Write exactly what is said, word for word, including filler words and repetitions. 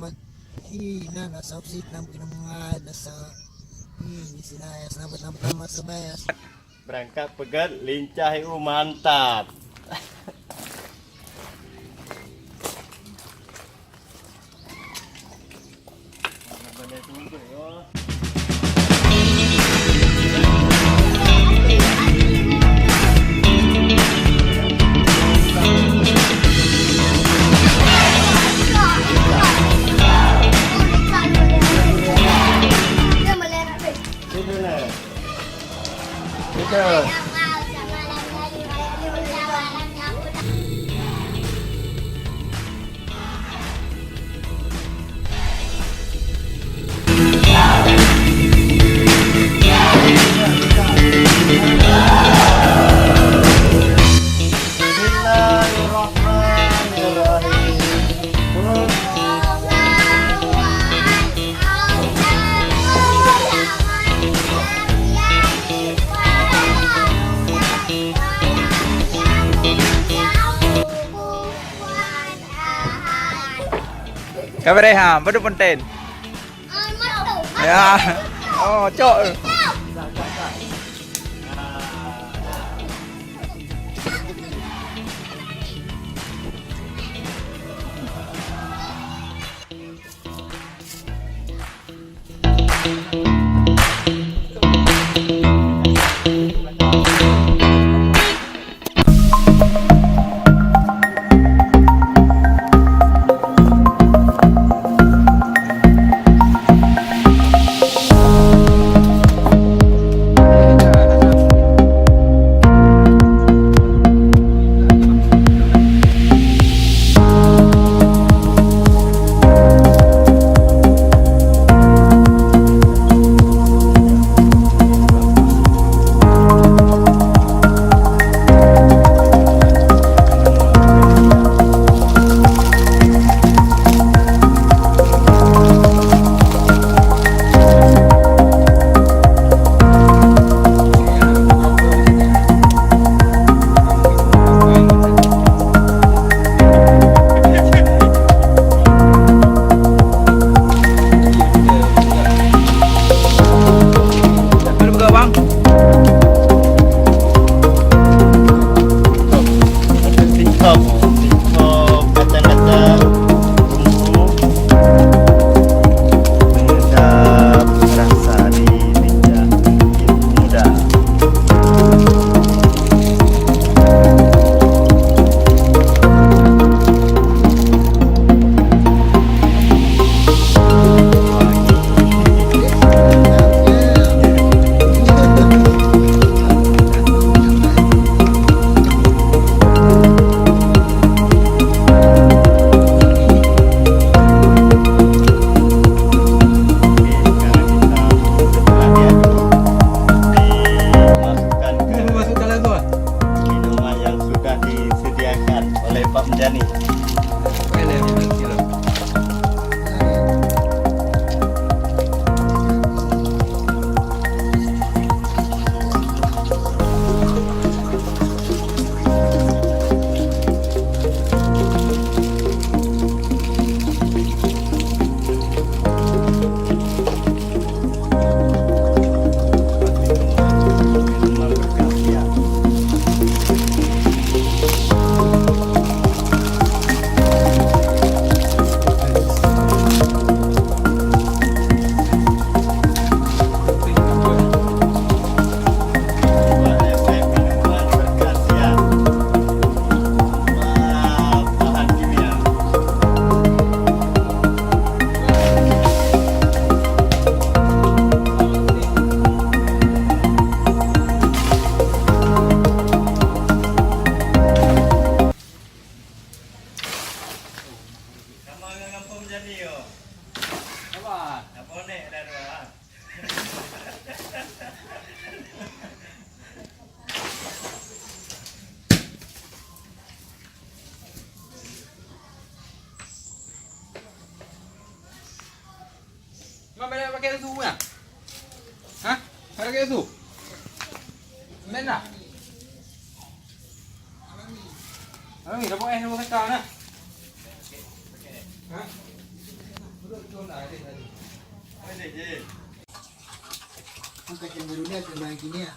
Ih, na, na sausik, na beukeunong, na sa-, ih, di sini ya, selamat, selamat, selamat, selamat. Berangkat peugöt lincah, ibu, mantap. Ka beureh ha, padum peuntén. Ya. Oh, cok. Tingkok, tingkok, kacang-kacang, bumbu, penyedap rasa di lidah ibu muda. Dimasukkan ke minuman yang sudah disediakan oleh Pak Mujani. Sama ngon gampông jadi yo. Apa? Apa nek dah dua? Cuma banyak pakai susu ya? Hah? Pakai susu? Main dah? Alami, dah buat eh, nombor satu nah. Hah? Angkat yang baru dah kena gini ya.